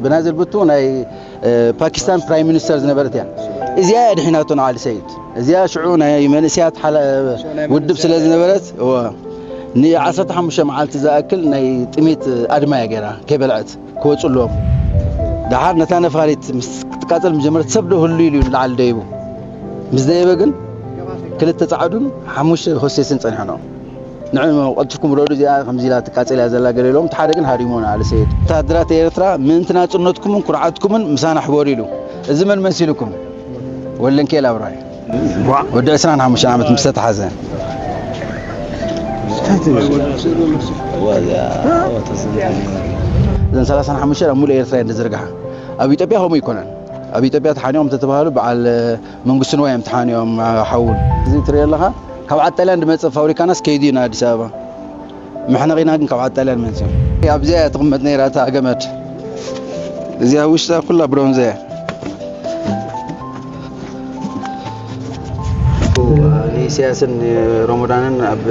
ብናዝር ብቱ ናይ ፓኪስታን ፕራይም ሚኒስተር ዝነበረት እያ። እዚኣ እያ ድሒናቶ ንዓሊ ሰይድ። እዚኣ ሽዑ ናይ መንእስያት ውድብ ስለ ዝነበረት፣ ንዓሰርተ ሓሙሽተ መዓልቲ ዝኣክል ናይ ጥሜት ኣድማ እያ ገይራ፣ ከይበልዐት ክወፁ ኣለዎም። ደሓር ነታ ነፋሪት ምስ ክትቃፀል መጀመርያ ሰብ ዶ ህሉ ኢሉ ንላዕሊ ደይቡ ምስ ደየበ ግን ክልተ ፃዕዱን ሓሙሽተ ሆስቴስን ፀኒሖም። ንዕም ቀልጥፍኩም ረዱ እዚኣ ከምዚ ኢላ ትቃፀል እያ ዘላ ገለ ኢሎም፣ እቲ ሓደ ግን ሃሪሞ ንዓሊ ሰይድ። ወታደራት ኤርትራ ምእንቲ ናፅነትኩምን ኩርዓትኩምን ምሳና ሕበሩ ኢሉ። እዚ መን መሲልኩም? ወለንኬል ኣብራይ ወዲ ዕስራን ሓሙሽተን ዓመት ምስ ተታሓዘ እዘን ሰላሳን ሓሙሽተን ኣብ ሙሉእ ኤርትራ እየን ተዘርግሓ። ኣብ ኢትዮጵያ ከምኡ ኣይኮነን። ኣብ ኢትዮጵያ ተሓኒቖም እንተተባሃሉ በዓል መንግስቲ ንዋይ እዮም ተሓኒቖም ሓውን። እዚ ትሪኦ ኣለኻ ካብ ዓጣልያን ዝመፅእ ፋብሪካናስ ከይዱ እዩ ንኣዲስ ኣበባ። መሕነቒና ግን ካብ ዓጣልያን መፅኡ። ኣብዚኣ እያ ትቕመጥ ነይራ እታ ገመድ። እዚኣ ውሽጣ ኩላ ብሮንዘ እያ። ንኢሳያስን ሮሞዳንን ኣብ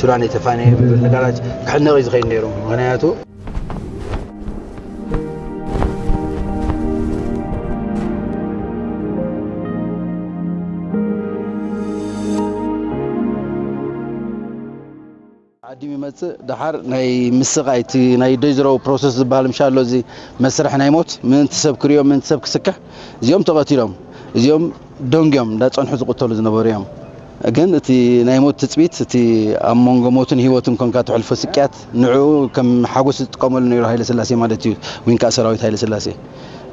ሱዳን የተፋነየ ነጋራጅ ክሕነቕ እዩ ዝኸይድ ነይሩ። ምኽንያቱ ዓዲ ይመጽእ ደሓር ናይ ምስቓይ እቲ ናይ ደጅረው ፕሮሰስ ዝበሃል ምሻ ኣሎ። እዚ መስርሕ ናይ ሞት ምእንቲ ሰብ ክርእዮ ምእንቲ ሰብ ክስክሕ እዚኦም ተቐቲሎም እዚኦም ደንጊዮም እንዳጸንሑ ዝቕተሉ ዝነበሩ እዮም። ግን እቲ ናይ ሞት ትጽቢት እቲ ኣብ መንጎ ሞትን ህይወትን ኮንካ ትሕልፎ ስቅያት ንዕኡ ከም ሓጎስ ዝጥቀመሉ ነይሩ ሃይለ ስላሴ ማለት እዩ። ወይን ከዓ ሰራዊት ሃይለ ስላሴ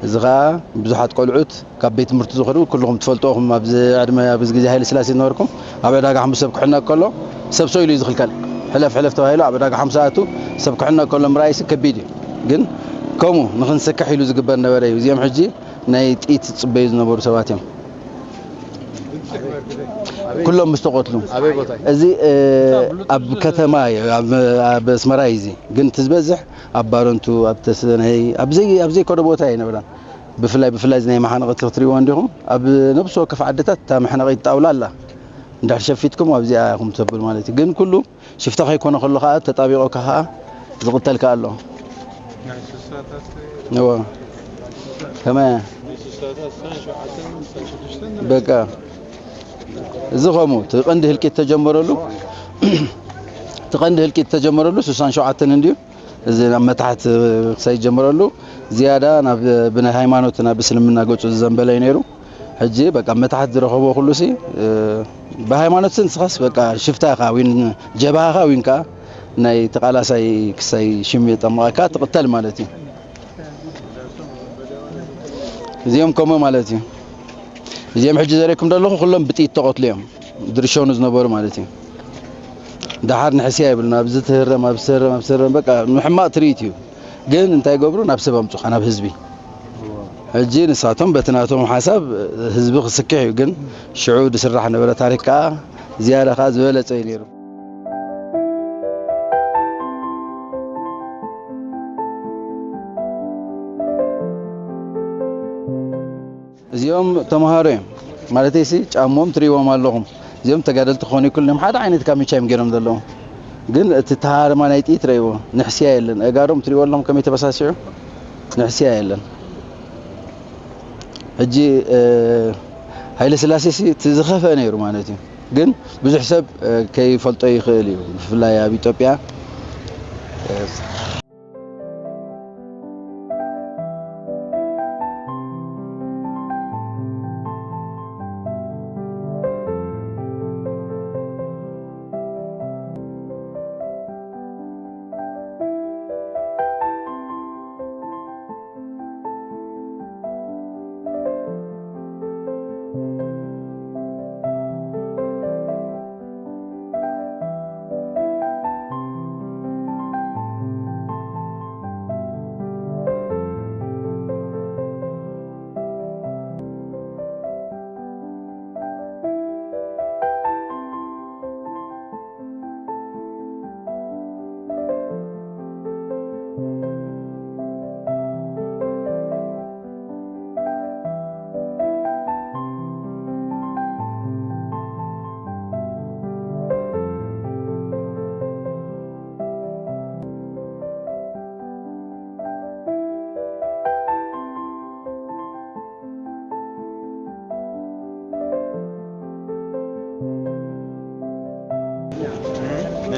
እዚ ከዓ ብዙሓት ቆልዑት ካብ ቤት ትምህርቲ ዝኸዱ ኩልኹም ትፈልጥዎ ኢኹም። ኣብዚ ዕድመ ኣብዚ ግዜ ሃይለ ስላሴ ዝነበርኩም ኣብ ዕዳጋ ሓሙስ ሰብ ክሕነቅ ከሎ ሰብ ሰው ኢሉ እዩ ዝኽልከል። ሕለፍ ሕለፍ ተባሂሉ ኣብ ዕዳጋ ሓሙስ ኣቱ ሰብ ክሕነቅ ከሎ ምርኣይሲ ከቢድ እዩ። ግን ከምኡ ንኽንስክሕ ኢሉ ዝግበር ነበረ እዩ። እዚኦም ሕጂ ናይ ጥይት ዝፅበዩ ዝነበሩ ሰባት እዮም። ኩሎም ምስ ተቐትሉ ኣበይ ቦታ እዩ? እዚ እ፣ ኣብ ከተማ እዩ፣ ኣብ ኣብ ኣስመራ እዩ። እዚ ግን እቲ ዝበዝሕ ኣብ ባረንቱ ኣብ ተሰነይ ኣብዘይ ኣብዘይ ከዶ ቦታ ኣይነበረን። ብፍላይ ብፍላይ እዚ ናይ መሓነቐቲ ክትሪእዎ እንዲኹም ኣብ ነብሲ ወከፍ ዓድታት እታ መሕነቒት ጣውላ ኣላ። እንድሕር ሸፊትኩም ኣብዚኣ ኢኹም ተብል ማለት እዩ። ግን ኩሉ ሽፍታ ከይኮነ ከሎ ከዓ ተጣቢቑ ከዓ ዝቕተል ከዓ ኣሎ። ናይ ስሳታት እዎ። ከመይ? ናይ ስሳታት ስሳን ሸውዓተን ስሳን ሽዱሽተን በቃ እዚ ከምኡ እቲ ቀንዲ ህልቂት ተጀመረሉ እቲ ቀንዲ ህልቂት ተጀመረሉ ስሳን ሸውዓተን እንድዩ። እዚ ናብ መታሕት ክሳይ ጀመረሉ ዝያዳ ናብ ብናይ ሃይማኖት ናብ እስልምና ገጹ ዝዘንበለ እዩ ነይሩ። ሕጂ በቃ መታሕት ዝረኸቦ ኩሉ ሲ እ፣ ብሃይማኖት ሲ ንስኻስ በቃ ሽፍታ ኢኻ ዊን ጀብሃኻ ዊንካ ናይ ተቃላሳይ ክሳይ ሽም የጠምቐካ ትቕተል ማለት እዩ። እዚኦም ከምኡ ማለት እዩ። እዚኦም ሕጂ ዘርእኩም ዘለኹ ኩሎም ብጥይት ተቐትሉ እዮም። ድርሸኑ ዝነበሩ ማለት እዩ። ደሓር ንሕስያ ይብሉና ኣብዚ ትህረም ኣብዚ ትህረም ኣብዚ ትህረም በቃ ንሕማቕ ትርኢት እዩ። ግን እንታይ ገብሩ ናብ ሰብ ኣምፁኻ ናብ ህዝቢ። ሕጂ ንሳቶም በቲ ናቶም ሓሳብ ህዝቢ ክስክሕ እዩ። ግን ሽዑ ዝስራሕ ነበረ ታሪክ ከዓ ዝያዳ ከዓ ዝበለፀ እዩ ነይሩ። እዚኦም ተምሃሮ እዮም ማለተይሲ ጫሞም ትርእይዎም ኣለኹም። እዚኦም ተጋደልቲ ክኾኑ ይክእሉ እዮም። ሓደ ዓይነት ካሚቻ እዮም ገይሮም ዘለዉ። ግን እቲ ተሃርማ ናይ ጥይት ረእይዎ ንሕስያ የለን። እጋሮም ትርእይዎ ኣለኹም ከመይ ተበሳሲዑ ንሕስያ የለን። ሕጂ እ፣ ሃይለ ስላሴ ሲ እቲ ዝኸፍአ ነይሩ ማለት እዩ። ግን ብዙሕ ሰብ እ፣ ከይፈልጦ ይኽእል እዩ። ብፍላይ ኣብ ኢትዮጵያ እ፣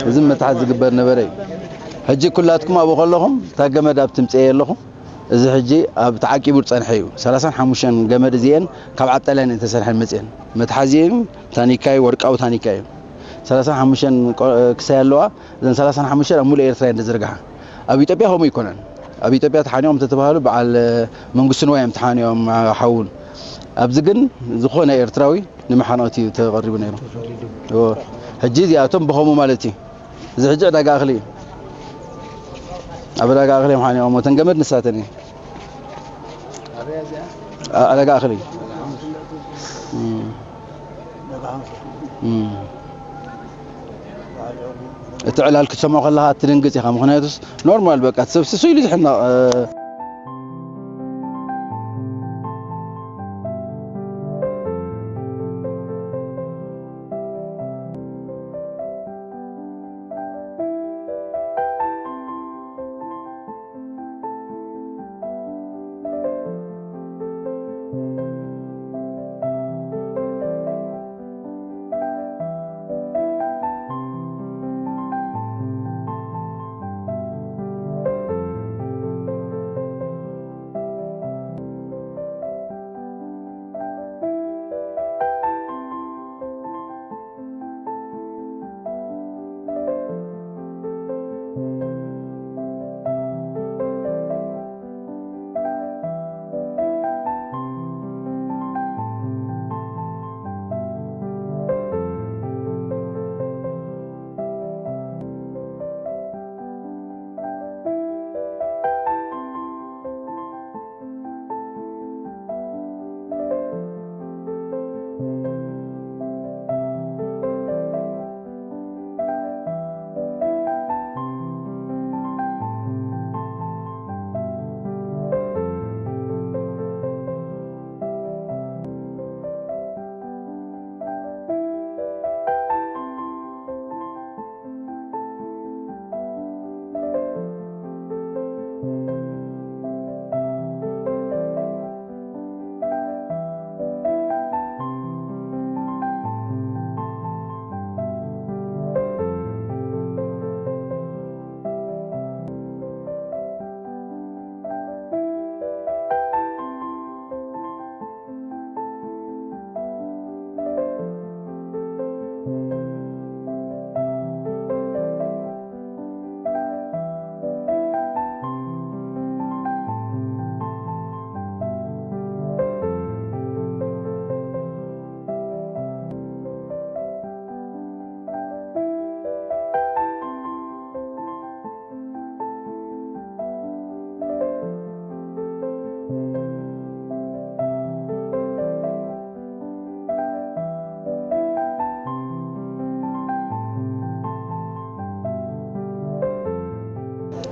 እዚ መትሓዚ ዝግበር ነበረ እዩ። ሕጂ ኩላትኩም ኣብኡ ከለኹም እታ ገመድ ኣብ ትምፅኤ ኣለኹ። እዚ ሕጂ ኣብ ተዓቂቡ ዝፀንሐ እዩ። ሰላሳን ሓሙሽተን ገመድ እዚአን ካብ ዓጣልያን እየን ተሰሪሐን መፅኤን። መትሓዚአን ታኒካ እዩ፣ ወርቃዊ ታኒካ እዩ። ሰላሳን ሓሙሽተን ቆ-፣ ክሳይ ኣለዋ። እዘን ሰላሳን ሓሙሽተን ኣብ ሙሉእ ኤርትራ እየን ዝዝርግሓ። ኣብ ኢትዮጵያ ከምኡ ኣይኮነን። ኣብ ኢትዮጵያ ተሓኒቖም እንተተባህሉ በዓል መንግስቱ ንዋይ እዮም ተሓኒቖም፣ ሓውን። ኣብዚ ግን ዝኾነ ኤርትራዊ ንመሓንቆቲ እዩ ተቐሪቡ ነይሩ። እዎ። ሕጂ እዚኣቶም ብኸምኡ ማለት እዩ። እዚ ሕጂ ዕዳጋ እኽሊ እዩ። ኣብ ዕዳጋ እኽሊ እዮም ሓኒቖም። እተን ገመድ ንሳተን እየን። አ-፣ ዕዳጋ እኽሊ። እም። እም። እቲ ዕላል ክትሰምዖ ከለኻ ትድንግጽ ኢኻ። ምኽንያቱስ ኖርማል በቃ፣ እቲ ሰብ ስሱ ኢሉ ዝሕነቕ፣ እ፣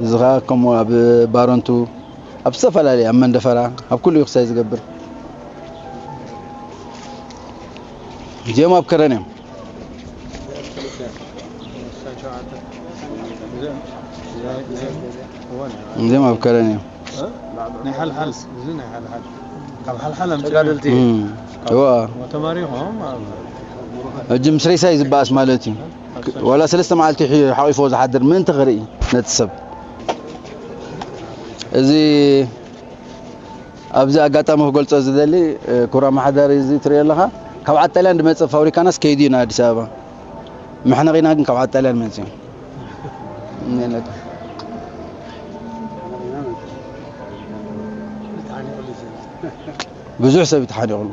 እዚ ኸኣ ከምኡ ኣብ ባረንቱ፣ ኣብ ዝተፈላለየ፣ ኣብ መንደፈራ፣ ኣብ ኩሉ እዩ ክሳይ ዝገብር። እዚኦም ኣብ ከረን እዮም። እዚኦም ኣብ ከረን እዮም። ናይ ሓልሓል፣ እዚ ናይ ሓልሓል። ካብ ሓልሓል ኣምፂኦም። ተጋደልቲ። እም፣ እዋ። ተማሪኾም ኣብ ሕጂ ምስ ሬሳ እዩ ዝበኣስ ማለት እዩ። ዋላ ሰለስተ መዓልቲ ሒ-፣ ሓቂፎ ዝሓድር ምእንቲ ክርኢ ነቲ ሰብ። እዚ ኣብዚ ኣጋጣሚ ክገልጾ ዝደሊ፣ እ፣ ኩራ ኣመሓዳሪ እዚ ትሪኦ ኣለኻ፣ ካብ ዓጣልያን ዝመጽእ ፋብሪካናስ ከይዱ እዩ ንኣዲስ ኣበባ። መሕነቒና ግን ካብ ዓጣልያን መጽዩ። እኔ ለካ። ብዙሕ ሰብ እዩ ተሓኒቑሉ።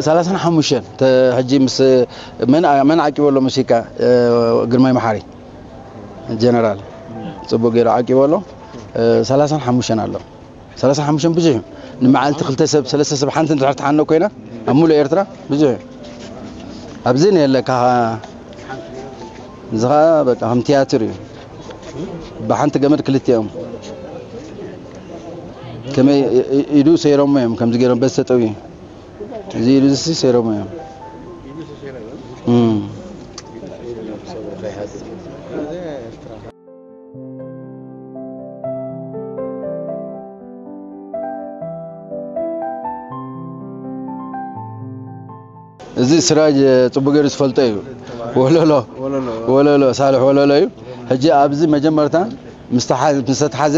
ሰላሳን ሓሙሽተን ተ-፣ ሕጂ ምስ መን፣ መን ዓቂቡ ኣሎ መሲልካ? ግርማይ መሓሪ ጀነራል ጽቡቕ ገይሩ ዓቂቡ ኣሎ። ሰላሳን ሓሙሽተን ኣሎ። ሰላሳን ሓሙሽተን ብዙሕ እዩ። ንመዓልቲ ክልተ ሰብ፣ ሰለስተ ሰብ ሓንቲ እንድሕር ትሓንቕ ኮይና ኣብ ሙሉእ ኤርትራ ብዙሕ እዩ። ኣብዚ ነየለካ እዚ ኸኣ በቃ ከም ትያትር እዩ። ብሓንቲ ገመድ ክልቲኦም። ከመይ ኢ- ኢ- ኢዱ ሰይሮሞ እዮም፣ ከምዚ ገይሮም በዚ ተጠውዩ። እዚ ኢዱ እዚ ሰይሮሞ እዮም። እም። እዚ ስራጅ ጽቡቅ ገይሩ ዝፈልጦ እዩ። ወለሎ፣ ወለሎ። ወለሎ፣ ሳልሕ ወለሎ እዩ። ሕጂ ኣብዚ መጀመርታ ምስ ተሓ-፣ ምስ ተተሓዘ፣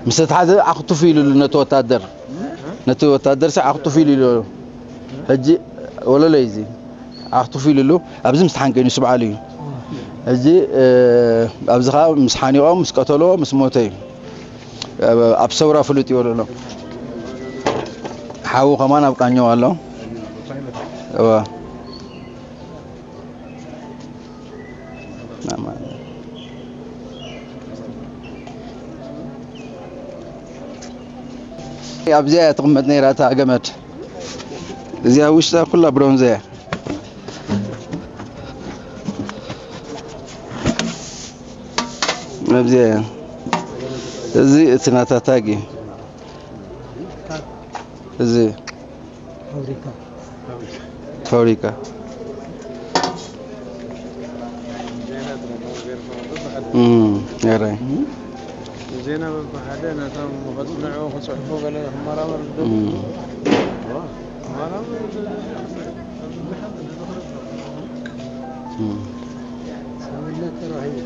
ምስ ተተሓዘ ኣኽቱፍ ኢሉሉ ነቲ ወታደር። ነቲ ወታደር ሲ ኣኽቱፍ ኢሉሉ። ሕጂ ወለሎ እዩ እዚ። ኣኽቱፍ ኢሉሉ። ኣብዚ ምስ ተሓንቀ እዩ፣ ንሱ በዓሉ እዩ። ሕጂ፣ እ፣ ኣብዚ ኸኣ ምስ ሓኒቖም፣ ምስ ቀተልዎ፣ ምስ ሞተ እዩ። ኣብ ሰውራ ፍሉጥ እዩ ወለሎ። ሓዉ ከማን ኣብ ቃኘው ኣሎ። እወ። ኣብዚኣ እያ ትቕመጥ ነይራ እታ ገመድ። እዚኣ ውሽጣ ኩላ ብሮንዝ እያ። ኣብዚ እዚ እቲ ናታ ታግ እዩ። እዚ ፋብሪካ። ፋብሪካ። እም፣ የራይ። ዜና በብሓደ ነቶም ንዕኡ ክጽሕፉ ገለ ክመራመር ዝደልዩ። እም። ክመራመር ዝደልዩ። እም። ሰብነት ተባሂሉ።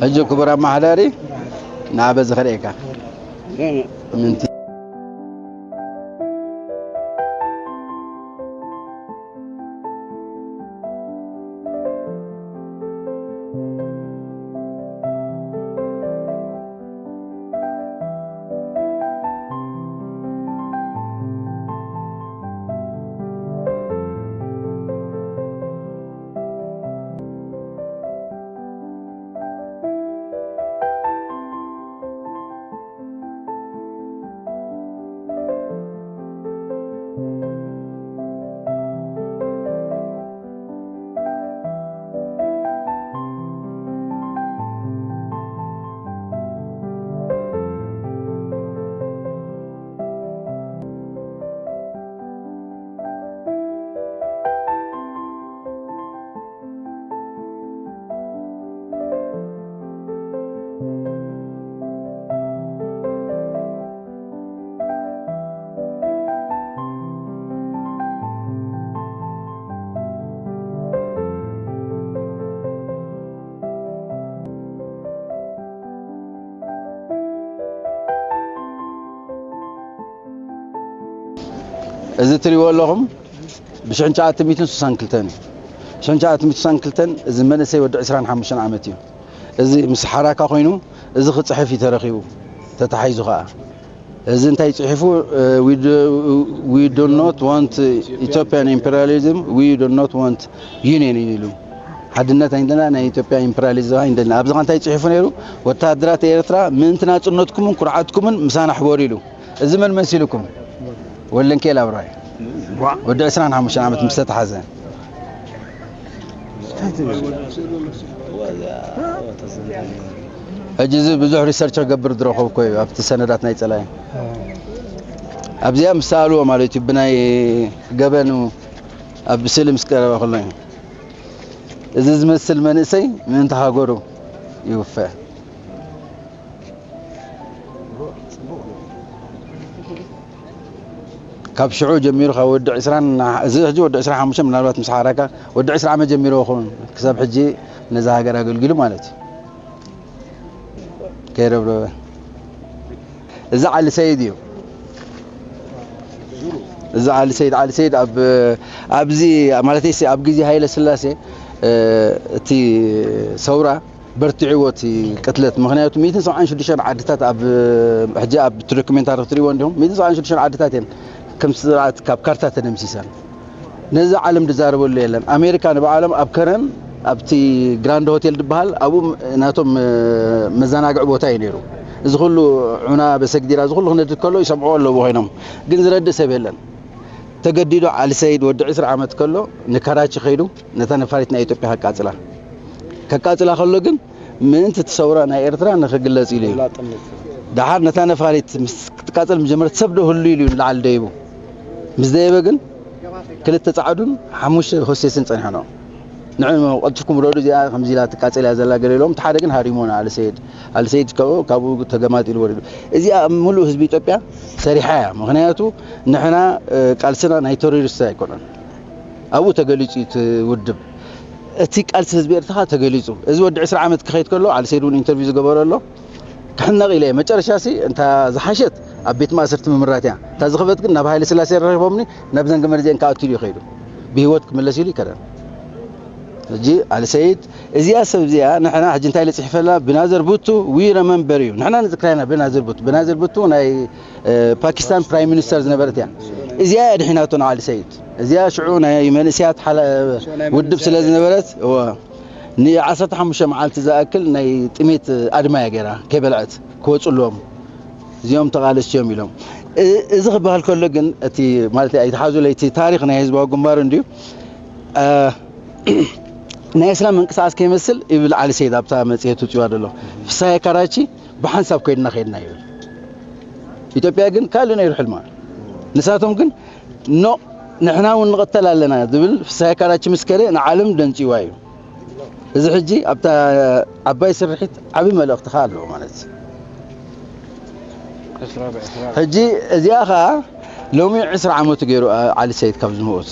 ሕጂ ክቡር ኣመሓዳሪ፣ ንዓ በዚ ከርእየካ። ምንቲ እዚ ትሪእዎ ኣለኹም ብሽሕን ትሽዓተ ሚእትን ስሳን ክልተን እዩ። ሽሕን ትሽዓተ ሚእትን ስሳን ክልተን እዚ መንእሰይ ወዲ ዕስራን ሓሙሽተን ዓመት እዩ። እዚ ምስ ሓራካ ኮይኑ እዚ ክጽሕፍ እዩ ተረኺቡ፣ ተታሒዙ ኸኣ። እዚ እንታይ ጽሒፉ? እ፣ we do, we do not want Ethiopian imperialism, we do not want union ኢሉ። ሓድነት ኣይንደና፣ ናይ ኢትዮጵያ ኢምፐሪያሊዝም ኣይንደና። ኣብዚ ኸ እንታይ ጽሒፉ ነይሩ? ወተሃደራት ኤርትራ ምእንቲ ናጽነትኩምን ኩርዓትኩምን ምሳና ሕበሩ ኢሉ። እዚ መን መሲልኩም? ወለንኬል ኣብራይ። ወዲ ዕስራን ሓሙሽተን ዓመት ምስ ተታሓዘ። ሕጂ እዚ ብዙሕ ሪሰርች ክገብር ዝረኸብኮ እዩ ኣብቲ ሰነዳት ናይ ጸላኢ። ኣብዚኣ ምስ ሰኣልዎ ማለት እዩ፣ ብናይ ገበኑ ኣብ ስእሊ ምስ ቀረበ ከሎ እዩ። እዚ ዝመስል መንእሰይ ምእንቲ ሃገሩ ይውፈ። ካብ ሽዑ ጀሚሩ፣ ካብ ወዲ ዕስራን፣ እዚ ሕጂ ወዲ ዕስራን ሓሙሽተን፣ ምናልባት ምስ ሓራካ ወዲ ዕስራ ዓመት ጀሚሩ ይኸውን፣ ክሳብ ሕጂ ነዛ ሃገር ኣገልጊሉ ማለት እዩ። ከይረብረበ። እዚ ዓሊ ሰይድ እዩ። እዚ ዓሊ ሰይድ፣ ዓሊ ሰይድ ኣብ፣ ኣብዚ፣ ማለተይሲ ኣብ ግዜ ሃይለ ስላሴ፣ እ፣ እቲ ሰውራ በርቲዕዎ እቲ ቅትለት። ምኽንያቱ ሚእትን ሰብዓን ሽዱሽተን ዓድታት ኣብ፣ ሕጂ ኣብ ዶክሜንታሪ ክትሪእዎ እንዲኹም፣ ሚእትን ሰብዓን ሽዱሽተን ዓድታት እየን ከም ስርዓት ካብ ካርታ ተደምሲሰን። ነዚ ዓለም ዝዛረበሉ የለን። ኣሜሪካ ንባዕሎም ኣብ ከረን ኣብቲ ግራንድ ሆቴል ዝበሃል ኣብኡ ናቶም፣ እ፣ መዘናግዒ ቦታ እዩ ነይሩ። እዚ ኩሉ ዑና በሰግዲራ፣ እዚ ኩሉ ክነድድ ከሎ ይሰምዕዎ ኣለዉ ኮይኖም፣ ግን ዝረድእ ሰብ የለን። ተገዲዱ ዓሊ ሰይድ ወዲ ዕስራ ዓመት ከሎ ንካራቺ ከይዱ ነታ ነፋሪት ናይ ኢትዮጵያ ከቃጽላ፣ ከቃጽላ ከሎ ግን ምእንቲ እቲ ሰውራ ናይ ኤርትራ ንክግለጽ ኢሉ እዩ። ደሓር ነታ ነፋሪት ምስ ክትቃጸል መጀመርያ ሰብ ዶ ህሉ ኢሉ እዩ ንላዕሊ ደይቡ። ምስ ደየበ ግን ክልተ ጻዕዱን ሓሙሽተ ሆስቴስን ጸኒሖም። ንዕኦም ቀልጥፍኩም ውረዱ፣ እዚኣ ከምዚ ኢላ ትቃጸል እያ ዘላ ገለ ኢሎም፣ እቲ ሓደ ግን ሃሪሞና ኣልሰይድ። ኣልሰይድ ከ ካብኡ ተገማጢሉ ወሪዱ። እዚኣ ኣብ ምሉእ ህዝቢ ኢትዮጵያ ሰሪሓ እያ። ምኽንያቱ ንሕና፣ እ፣ ቃልስና ናይ ቴሮሪስት ኣይኮነን። ኣብኡ ተገሊጹ እዩ እቲ ውድብ። እቲ ቃልሲ ህዝቢ ኤርትራ ተገሊጹ። እዚ ወዲ ዕስራ ዓመት ክኸይድ ከሎ፣ ኣልሰይድ እውን ኢንተርቪው ዝገበሮ ኣሎ። ክሕነቕ ኢለ እየ። መጨረሻ ሲ እንታ ዝሓሸት ኣብ ቤት ማእሰርቲ ምምራት እያ። እንታ ዝኸበት ግን ናብ ሃይለ ስላሴ ረኺቦምኒ፣ ናብ ዘንገመድ እዚአን ክኣቱ ኢሉ ይኸይዱ። ብህይወት ክምለስ ኢሉ ይከደን። ሕጂ ኣልሰይድ እዚኣ ሰብ እዚኣ ንሕና ሕጂ እንታይ ኢለ ጽሒፈላ? ብናዘር ቡቱ ዊ ረመምበር እዩ። ንሕና ንዝክራ ኢና ብናዘር ቡቱ። ብናዘር ቡቱ ናይ፣ እ፣ ፓኪስታን ፕራይም ሚኒስተር ዝነበረት እያ። እዚኣ እያ ድሒናቶ ንዓሊ ሰይድ። እዚኣ ሽዑ ናይ መንእስያት ሓላ-፣ ውድብ ስለ ዝነበረት፣ እወ፣ ን ዓሰርተ ሓሙሽተ መዓልቲ ዝኣክል ናይ ጥሜት ኣድማ እያ ገይራ፣ ከይበልዐት ክወጹ ኣለዎም። እዚኦም ተቓለስቲ እዮም ኢሎም። እ-፣ እዚ ክበሃል ከሎ ግን እቲ ማለት ኣይትሓዙለይ፣ እቲ ታሪኽ ናይ ህዝባዊ ግንባር እንድዩ። እ፣ ናይ እስላም ምንቅስቃስ ከይመስል ይብል ዓሊ ሰይድ ኣብታ መጽሔት ውጽዋ ዘሎ። ፍስሃየ ካራቺ ብሓንሳብ ኮይንና ከይድና ይብል። ኢትዮጵያ ግን ካልእ ነይሩ ሕልማ። ንሳቶም ግን ኖ ንሕና እውን ንቐተል ኣለና ዝብል ፍስሃየ ካራቺ ምስ ከደ ንዓለም ደንጽዋ እዩ። እዚ ሕጂ ኣብታ ዓባይ ስርሒት ዓቢ መልእኽቲ ከኣ ኣለዎ ማለት እዩ። ሕጂ እዚኣ ከኣ ሎሚ ዕስራ ዓመቱ ገይሩ፣ ዓ-፣ ዓሊ ሰይድ ካብ ዝመውት።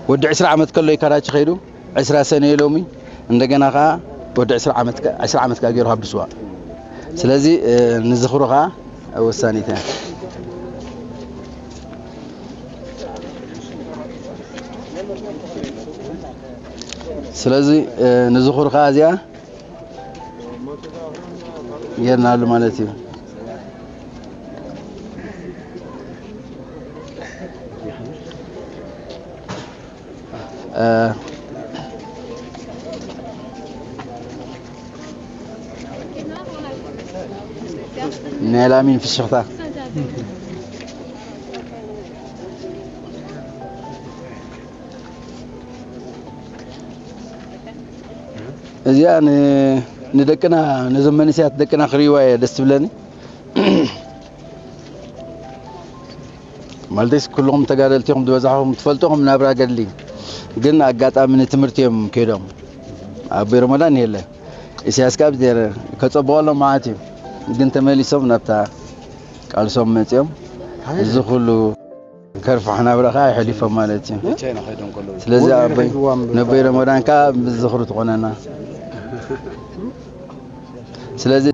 ወዲ ዕስራ ዓመት ከሎ እዩ ካራቺ ከይዱ፣ ዕስራ ሰነ እዩ ሎሚ። እንደገና ከኣ ወዲ ዕስራ ዓመት ከ-፣ ዕስራ ዓመት ከኣ ገይሩ ካብ ድስዋ። ስለዚ፣ እ፣ ንዝኽሩ ከኣ ወሳኒት እያ። ስለዚ፣ እ፣ ንዝኽሩ ከኣ እዚኣ ጌርናሉ ማለት እዩ። እ፣ ናይ ላሚን ፍሽኽታ። እዚኣ ን-፣ ንደቅና፣ ነዞም መንእሰያት ደቅና ክርእይዋ እየ ደስ ትብለኒ። ማለተይስ ኩልኹም ተጋደልቲ ኢኹም ዝበዛሕኹም ትፈልጡ ኢኹም ናብራ ገድሊ። ግን ኣጋጣሚ ንትምህርቲ እዮም ከይዶም። ኣቦይ ረመዳን የለ። ኢሳያስ ካብ ዜረ ከጸብቐሎም ማለት እዩ። ግን ተመሊሶም ናብታ ቃልሶም መጺኦም። እዚ ኩሉ ከርፋሕ ናብራ ከኣ የሕሊፎም ማለት እዩ። ቻይና ከይዶም ከለዉ። ስለዚ ኣቦይ፣ ነቦይ ረመዳን ከኣ ዝኽሩ ትኾነና። ስለዚ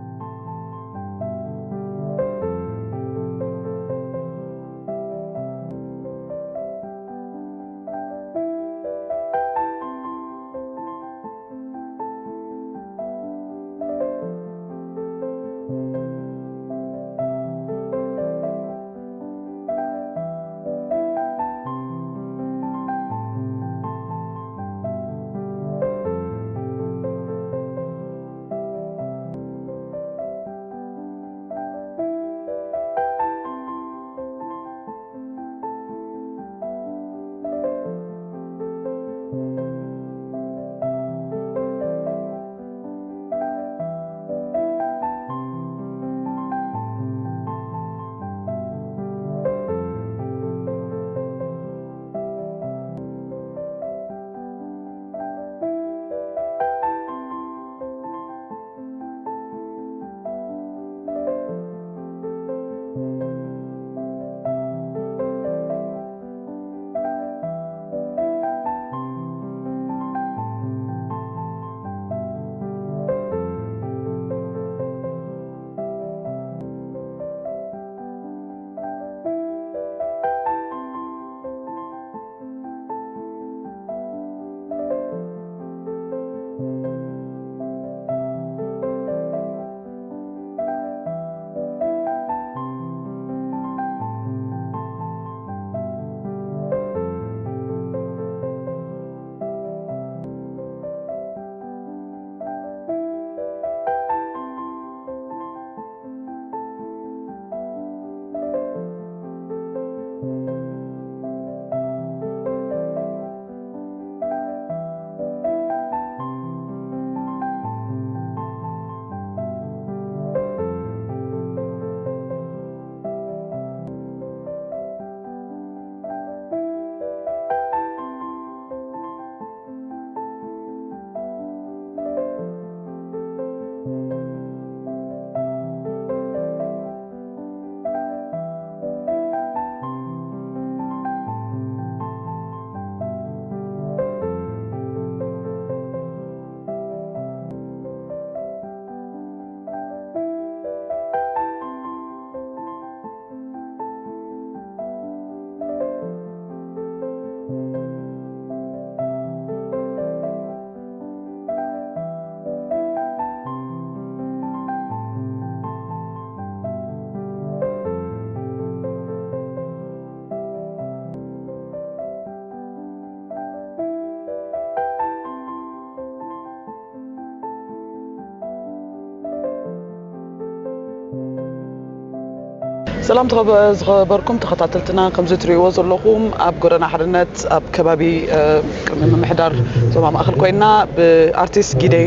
ሰላም ተኸበ-፣ ዝኸበርኩም ተኸታተልትና፣ ከምዚ ትርእይዎ ዘለኹም ኣብ ጎደና ሓርነት ኣብ ከባቢ፣ እ፣ ቅድሚ ምምሕዳር ዞባ ማእከል ኮይና ብኣርቲስት ጊደይ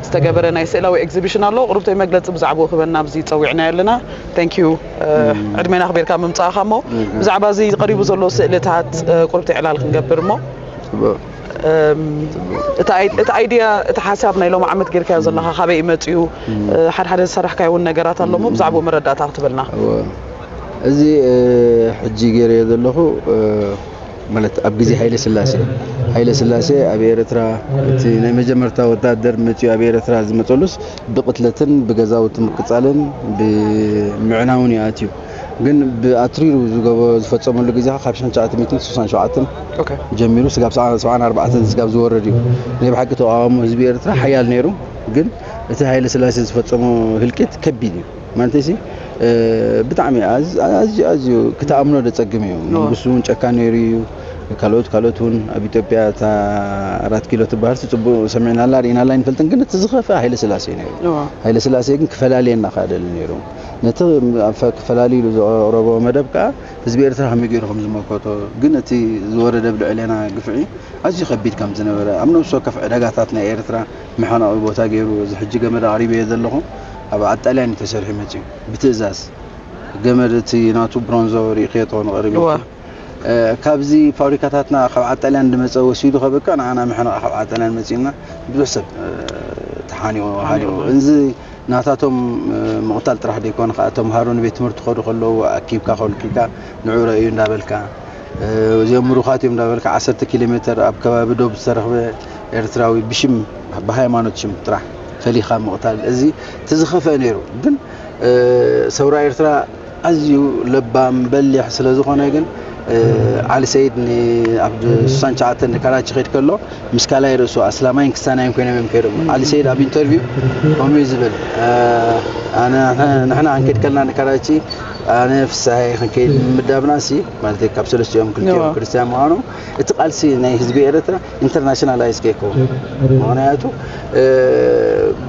ዝተገበረ ናይ ስእላዊ ኤግዚቢሽን ኣሎ። ቁሩብተይ መግለጺ ብዛዕባኡ ክበና ኣብዚ ጸዊዕና ኣለና። Thank you፣ እ፣ ዕድሜና ኣኽቢርካ ምምጻእኻ። እሞ ብዛዕባ እዚ ቀሪቡ ዘሎ ስእልታት፣ እ፣ ቁሩብተይ ዕላል ክንገብር እሞ። ጽቡቕ። እም፣ ጽቡቕ። እቲ ኣይ-፣ እቲ ኣይድያ፣ እቲ ሓሳብ ናይ ሎም ዓመት ጌርካዮ ዘለኻ ካበይ እዩ መጺኡ? እ፣ ሓደ ሓደ ዝሰራሕካዮ እውን ነገራት ኣሎ እሞ ብዛዕባኡ መረዳእታ ክትበልና። እወ። እዚ፣ እ፣ ሕጂ ገይረዮ ዘለኹ፣ እ፣ ማለት ኣብ ግዜ ሃይለ ስላሴ፣ ሃይለ ስላሴ ኣብ ኤርትራ እቲ ናይ መጀመርታ ወታደር መጺኡ ኣብ ኤርትራ ዝመጸሉስ ብቅትለትን ብገዛውቲ ምቅጻልን ብምዕናውን እዩ ኣትዩ። ግን ብኣትሪሩ ዝገበ-፣ ዝፈጸመሉ ግዜ ካብ ሽሕን ትሽዓተ ሚእትን ስሳን ሸውዓተን ኦኬ። ጀሚሩ ስጋብ ሰብዓ-፣ ሰብዓን ኣርባዕተን ስጋብ ዝወረድ እዩ። ናይ ብሓቂ ተቃውሞ ህዝቢ ኤርትራ ሓያል ነይሩ። ግን እቲ ሃይለ ስላሴ ዝፈጸሞ ህልቂት ከቢድ እዩ። ማለት ሲ፣ እ፣ ብጣዕሚ ኣዝ-፣ ኣዝዩ፣ ኣዝዩ ክትኣምኖ ዘጸግም እዩ። እዎ። መንግስቱ እውን ጨካን ነይሩ እዩ። ካልኦት፣ ካልኦት እውን ኣብ ኢትዮጵያ እታ ኣራት ኪሎ ትበሃል ጽቡቕ ሰሚዕናላ ርኢናላ ኣይንፈልጥን። ግን እቲ ዝኸፍአ ሃይለ ስላሴ ነይሩ። እዎ። ሃይለ ስላሴ ግን ክፈላልየና ከኣ ደሊ ነይሩ። ነቲ ኣብ ፈ-፣ ክፈላልዩሉ ዘቕረቦ መደብ ከኣ ህዝቢ ኤርትራ ከመይ ገይሩ ከም ዝመከቶ፣ ግን እቲ ዝወረደ ኣብ ልዕሌና ግፍዒ ኣዝዩ ከቢድ ከም ዝነበረ፣ ኣብ ነፍሲ ወከፍ ዕዳጋታት ናይ ኤርትራ መሓነቒ ቦታ ገይሩ፣ እዚ ሕጂ ገመድ ኣቕሪበዮ ዘለኹ ኣብ ዓጣልያን እዩ ተሰሪሑ መጺኡ። ብትእዛዝ ገመድ እቲ ናቱ ብሮንዞ ርኢኽዮ ትኾኑ ቀሪቡ። እዋ። እ፣ ካብዚ ፋብሪካታትና ካብ ዓጣልያን ዝመጸ ወሲዱ ከበቃ ንዓና መሓነቒ ካብ ዓጣልያን መጺኡና ብዙሕ ሰብ፣ እ፣ ተሓኒቑ፣ ሃኒቑ። እዚ ናታቶም፣ እ፣ ምቕታል ጥራሕ ደይኮነ፣ ከኣ ተምሃሮ ንቤት ትምህርቲ ክኸዱ ከለዉ ኣኪብካ፣ ከልኪልካ፣ ንዑ ረእዩ እንዳበልካ፣ እ፣ እዚኦም ምሩኻት እዮም እንዳበልካ፣ ዓሰርተ ኪሎ ሜተር ኣብ ከባቢ ዶብ ዝተረኽበ ኤርትራዊ ብሽም፣ ብሃይማኖት ሽም ጥራሕ ፈሊኻ ምቕታል፣ እዚ እቲ ዝኸፍአ ነይሩ። ግን፣ እ፣ ሰውራ ኤርትራ ኣዝዩ ለባም በሊሕ ስለ ዝኾነ ግን፣ እ፣ ዓሊ ሰይድ ን-፣ ኣብ ስሳን ትሽዓተን ንካራቺ ከይድ ከሎ ምስ ካልኣይ ርእሱ ኣስላማይን ክስታናይን ኮይኖም እዮም ከይዶም። ዓሊ ሰይድ ኣብ ኢንተርቪው ከምኡ እዩ ዝብል፣ እ፣ ኣነ፣ ንሕና ክንከይድ ከለና ንካራቺ፣ ኣነ ፍሳሐ ክንከይድ ምምዳብና ሲ፣ ማለት ካብ ሰለስቲኦም ክልቲኦም እዋ። ክርስትያን ምዃኖም፣ እቲ ቃልሲ ናይ ህዝቢ ኤርትራ ኢንተርናሽናላይዝ ከይከውን። ምኽንያቱ፣ እ፣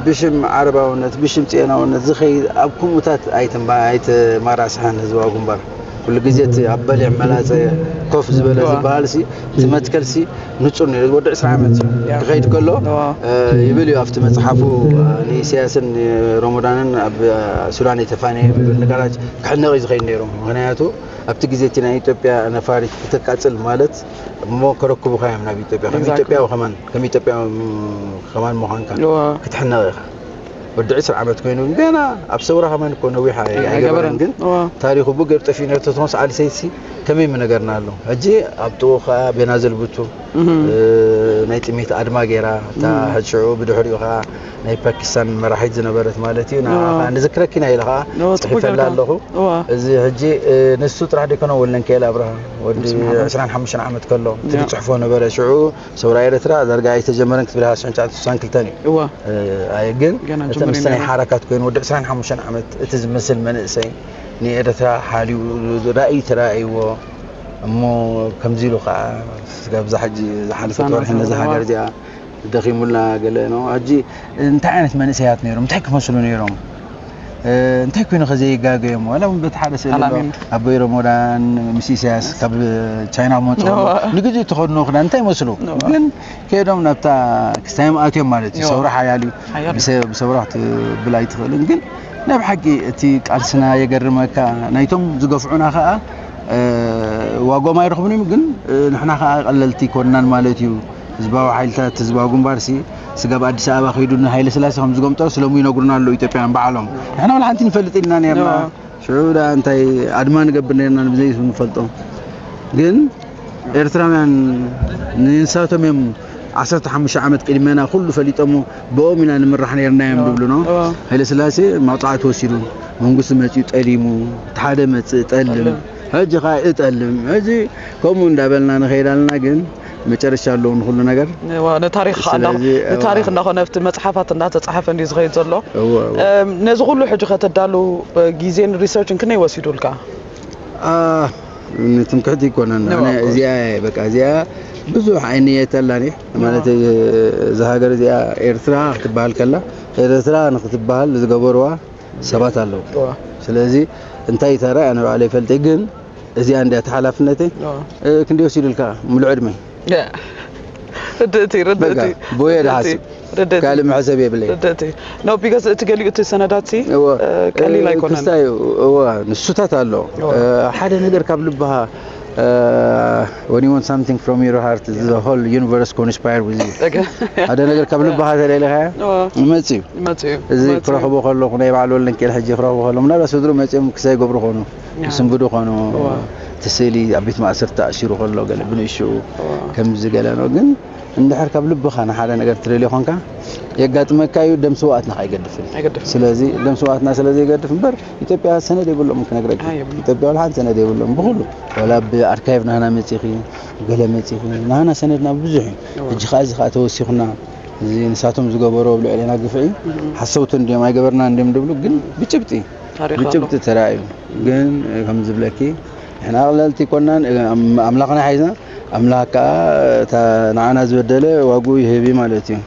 ብሽም ዓረባውነት፣ ብሽም ጽዮናውነት ዝኸይድ ኣብ ከምኡታት ኣይተማ-፣ ኣይተማራስሐን ህዝባዊ ግንባር። ኩሉ ግዜ እቲ ኣብ በሊዕ መላጸ ኮፍ ዝበለ እዋ። ዝበሃል ሲ፣ እቲ መትከል ሲ ንጹር ነይሩ። ወዲ ዕስራ ዓመት እዩ። ያ። ክኸይድ ከሎ፣ እዋ። እ፣ ይብል እዩ ኣብቲ መጽሓፉ፣ እ፣ ንኢሳያስን ንሮሞዳንን ኣብ፣ እ፣ ሱዳን የተፋነየ ይብል ነገራት ክሕነቕ እዩ ዝኸይድ ነይሩ። ምኽንያቱ ኣብቲ ግዜ እቲ ናይ ኢትዮጵያ ነፋሪት ክተቃጽል ማለት እሞ ከረክቡኻ እዮም ናብ ኢትዮጵያ። ከም ኤግዛክትሊ። ኢትዮጵያዊ ከማን፣ ከም ኢትዮጵያዊ ከማን ምዃንካ እዋ። ክትሕነቕ ኢኻ። ወዲ ዕስራ ዓመት ኮይኑ ገና ኣብ ሰውራ ከማን እኮ ነዊሕ ኣይ-፣ ኣይገበረን። ኣይገበረን። ግን እዋ። ታሪኹ ብገር ጠፊኡ ነይሩ። ተተኾንስ ዓሊ ሰይድሲ ከመይ ምነገርና ኣሎ። ሕጂ ኣብ ጥቕኡ ኸኣ ቤናዘል ቡቱ፣ እህ። እ፣ ናይ ጥሜት ኣድማ ገይራ፣ እታ እህ። ሕጂ ሽዑ ብድሕሪኡ ኸኣ ናይ ፓኪስታን መራሒት ዝነበረት ማለት እዩ። ንዓ እዋ። ኸኣ ንዝክረኪ ኢና ኢለ ኸኣ እዋ፣ ጽቡቅ ጽሒፈላ ጌርካ። ኣለኹ። እዋ። እዚ ሕጂ፣ እ፣ ንሱ ጥራሕ ደይኮነ ወልደንኪኤል ኣብርሃ ወዲ ዕስራን ሓሙሽተን። ዕስራን ሓሙሽተን ዓመት ከሎ እቲ ያ። ዝጽሕፎ ነበረ። ሽዑ ሰውራ ኤርትራ ዳርጋ ኣይተጀመረን ክትብል ኢኻ፣ ሽሕን ትሽዓተ ሚእትን ስሳን ክልተን እዩ። እዋ። እ፣ ኣየ ግን ገና እቲ ጅምር ምስ ናይ ኢና። ሓረካት ኮይኑ ወዲ ዕስራን ሓሙሽተን ዓመት እቲ ዝመስል መንእሰይ ንኤርትራ ሓልዩ ራእይ ተራእይዎ እሞ ከምዚ ኢሉ ከዓ ስጋብ እዛ ሕጂ ዝሓለፈት ሳና ወርሒ ነዛ ሳና። ሃገር እዚኣ ደኺሙላ ገለ ነው። ሕጂ እንታይ ዓይነት መንእሰያት ነይሮም? እንታይ ክመስሉ ነይሮም? እ፣ እንታይ ኮይኑ ከዘይጋገዮም? ዋላ እውን በቲ ሓደ ስእሊ ኣሎ። ኣላሚን። ኣቦይ ረሞዳን ምስ ኢሳያስ ካብ ቻይና ክመጹ ከለዉ እዋ። ንግዜኡ ተኸድኖ ክዳን እንታይ ይመስሉ? እዋ። ግን ከይዶም ናብታ ክስታዮም ኣትዮም ማለት እዩ። እዋ። ሰውራ ሓያል እዩ። ሓያል እዩ። ብሰ-፣ ብሰውራ ክትብል ኣይትኽእልን። ግን ናይ ብሓቂ እቲ ቃልስና የገርመካ። ናይቶም ዝገፍዑና ከኣ፣ እ፣ ዋጎም ኣይረኽቡን እዮም። ግን፣ እ፣ ንሕና ከኣ ቀለልቲ ኣይኮንናን ማለት እዩ። ህዝባዊ ሓይልታት፣ ህዝባዊ ግንባርሲ ስጋብ ኣዲስ ኣበባ ከይዱ ንሃይለ ስላሴ ከም ዝገምጦ ስለ ይነግሩና ኣለዉ ኢትዮጵያውያን ባዕሎም። ንሕና ዋላ ሓንቲ ንፈልጥ ኢልና ነርና። እዋ። ሽዑ ደኣ እንታይ ኣድማ ንገብር ነርና ብዘይ ንፈልጦ። ግን ኤርትራውያን ንንሳቶም እዮም ዓሰርተ ሓሙሽተ ዓመት ቅድሜና ኩሉ ፈሊጦሞ ብኦም ኢና ንምራሕ ነርና እዮም እዋ። ዝብሉ ነው። እዋ። ሃይለ ስላሴ መቕጻዕቲ ወሲዱ መንግስቲ መጺኡ ጠሊሙ፣ እቲ ሓደ መጽእ ጠልም። ጠልም። ሕጂ ኸኣ እጠልም። ሕጂ ከምኡ እንዳበልና ንኸይድ ኣለና፣ ግን መጨረሻ ኣለዎ ንኹሉ ነገር። እዋ፣ ንታሪኽ ኸኣ እንዳ-፣ ስለዚ፣ እዋ። ንታሪኽ እንዳኾነ ኣብቲ መጽሓፋት እንዳተጻሕፈ እንድዩ ዝኸይድ ዘሎ። እዋ፣ እዋ። እም፣ ነዚ ኩሉ ሕጂ ከተዳሉ፣ እ፣ ግዜን ሪሰርችን ክንደይ ወሲዱልካ? ኣ፣ ንትምክሕቲ ኣይኮነን። እዋ፣ ኣነ እኮ። እዚኣ እየ፣ በቃ እዚኣ ብዙሕ ኣይንየት ኣላኒ። እዋ። ማለት፣ እ፣ እዛ ሃገር እዚኣ ኤርትራ ክትበሃል ከላ፣ ኤርትራ ንክትበሃል ዝገበርዋ ሰባት ኣለዉ። ስለዚ እንታይ ተራ ኣነ ባዕለይ ፈልጠ፣ ግን እዚኣ እንዲያ ተሓላፍነተይ ክንዲ ወሲድልካ ሙሉእ ዕድመ ርድእቲ ርድእቲ ቦየ ድሓስብ ካልእ መሕሰብ የብለይ። ርድእቲ ኖ ቢካዝ እቲ ገሊኡ እቲ ሰነዳት ቀሊል ኣይኮነን። ክስታይ እዋ ንሱታት ኣሎ ሓደ ነገር ካብ ልብኻ when you want something from your heart the whole universe conspire with you ሓደ ነገር ካብ ልብኻ ተደሊኻ ይመጽእ እዩ። እዚ ክረኽቦ ከለኹ ናይ ባዕሉ ወለንኬል ሕጂ ክረኽቦ ከለኹ ምናልባት ስድሩ መጺኦም ክሳይ ገብሩ ኾኑ ስንግዱ ኾኑ እቲ ስእሊ ኣብ ቤት ማእሰርቲ ተኣሲሩ ከሎ ገለ ብንእሽኡ ከምዚ ገለ ነው ግን እንድሕር ካብ ልብኻ ንሓደ ነገር ትደልዮ ኾንካ የጋጥመካ እዩ። ደም ስውኣትና ከይገድፍን ስለዚ ደም ስውኣትና ስለ ዘይገድፍ እምበር ኢትዮጵያ ሰነድ የብሎም ክነግረካ ኢትዮጵያ ወላ ሓንቲ ሰነድ የብሎም ብኩሉ ወላ ብኣርካይቭ ናህና መፂኺ ገለ መፂኺ ናህና ሰነድና ብዙሕ እዩ። ሕጂ ከዓ እዚ ከዓ ተወሲኹና እዚ ንሳቶም ዝገበሮ ኣብ ልዕሌና ግፍዒ ሓሰውቲ እንዲዮም ኣይገበርና እንዲዮም ድብሉ ግን ብጭብጢ ብጭብጢ ተራእዩ ግን ከም ዝብለኪ ንሕና ኣቕለልቲ ይኮናን ኣምላኽና ሓይዝና ኣምላኽ ከዓ እታ ንዓና ዝበደለ ዋግኡ ይህብ ማለት እዩ።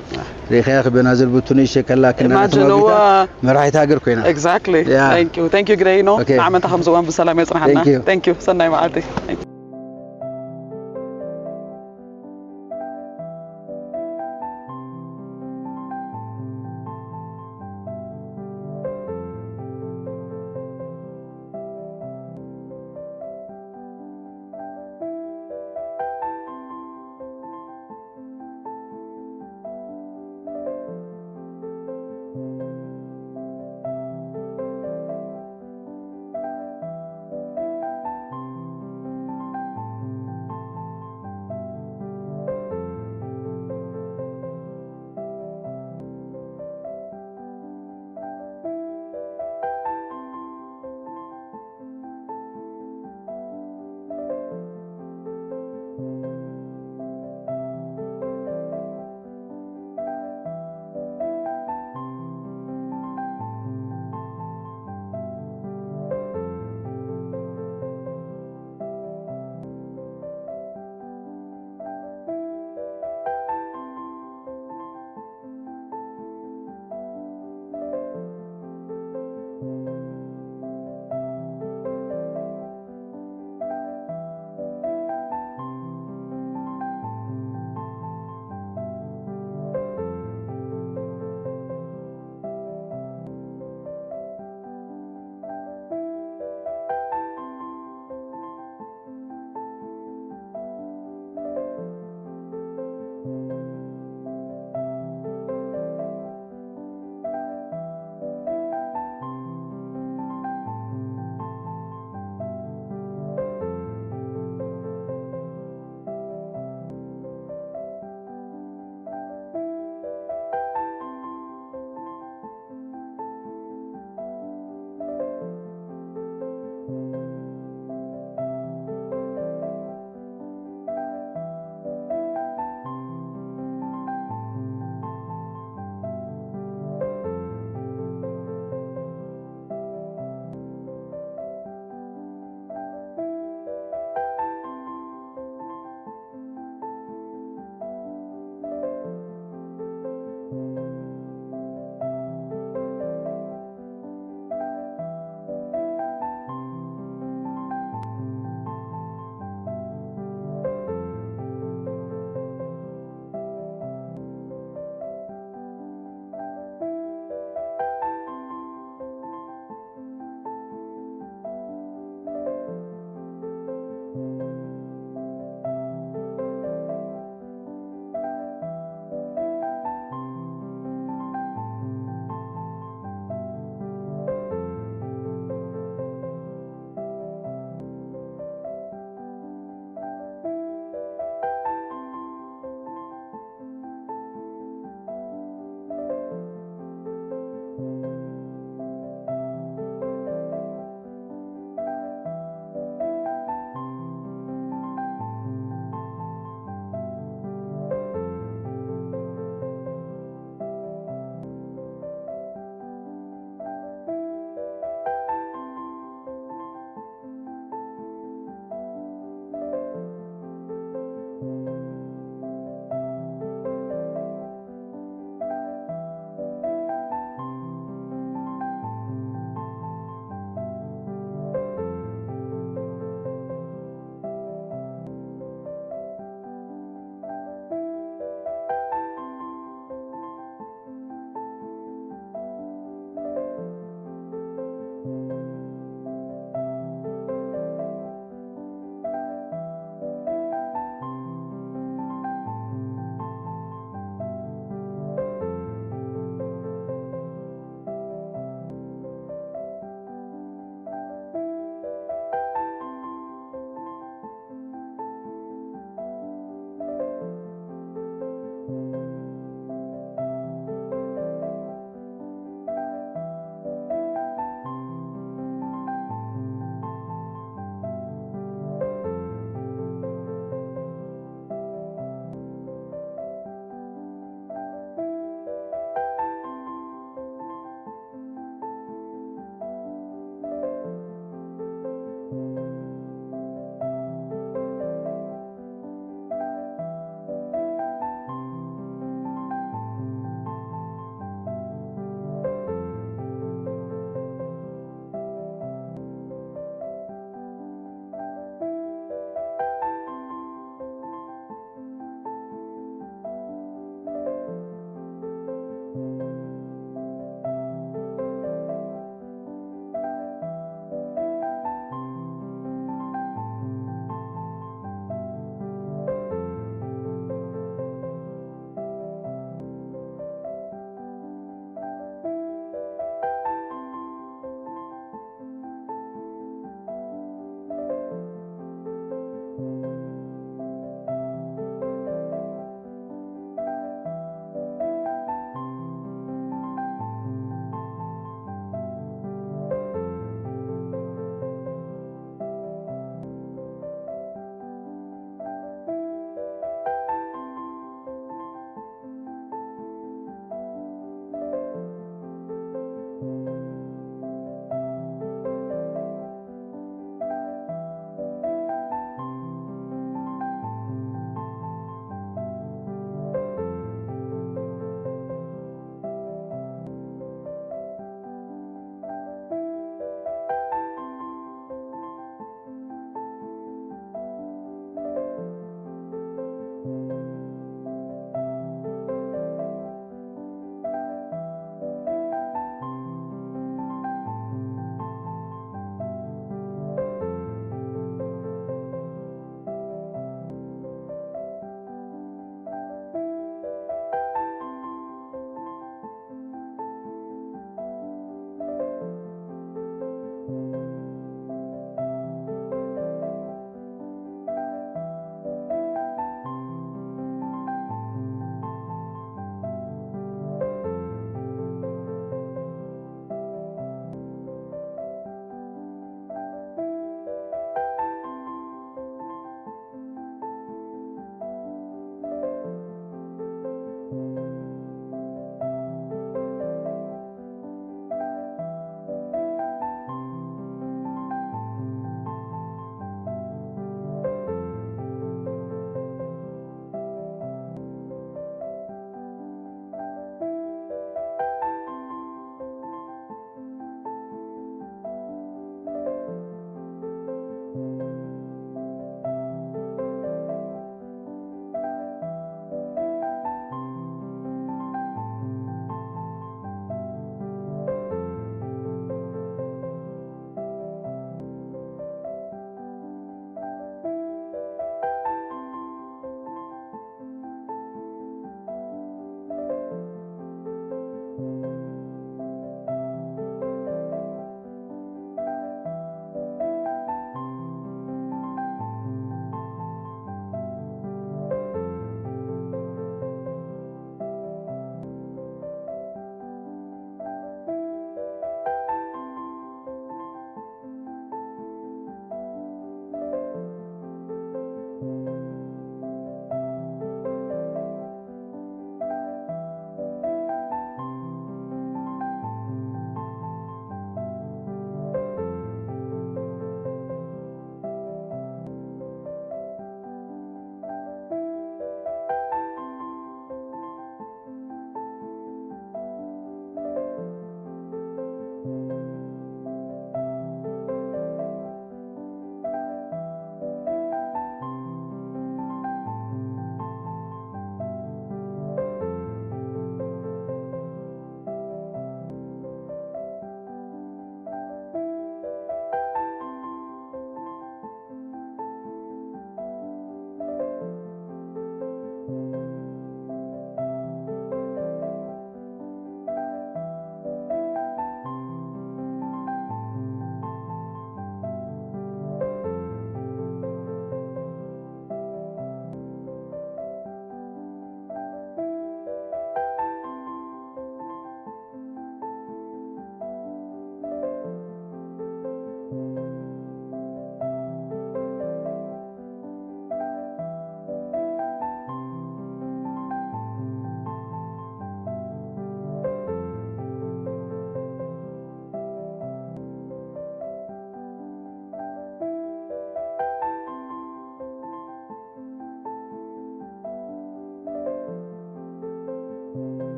ሪኢኻያ ክበናዝል ብቱ ንእሸ ከላ ክና Imagine, ተማጉታ እዋ። መራሒት ሃገር ኮይና Exactly. Yeah. Thank you. Thank you ግደይ ኖ Okay. ንዓመታ ከምዚ እዋን ብሰላም የፅናሓና Thank you. Thank you ሰናይ መዓልቲ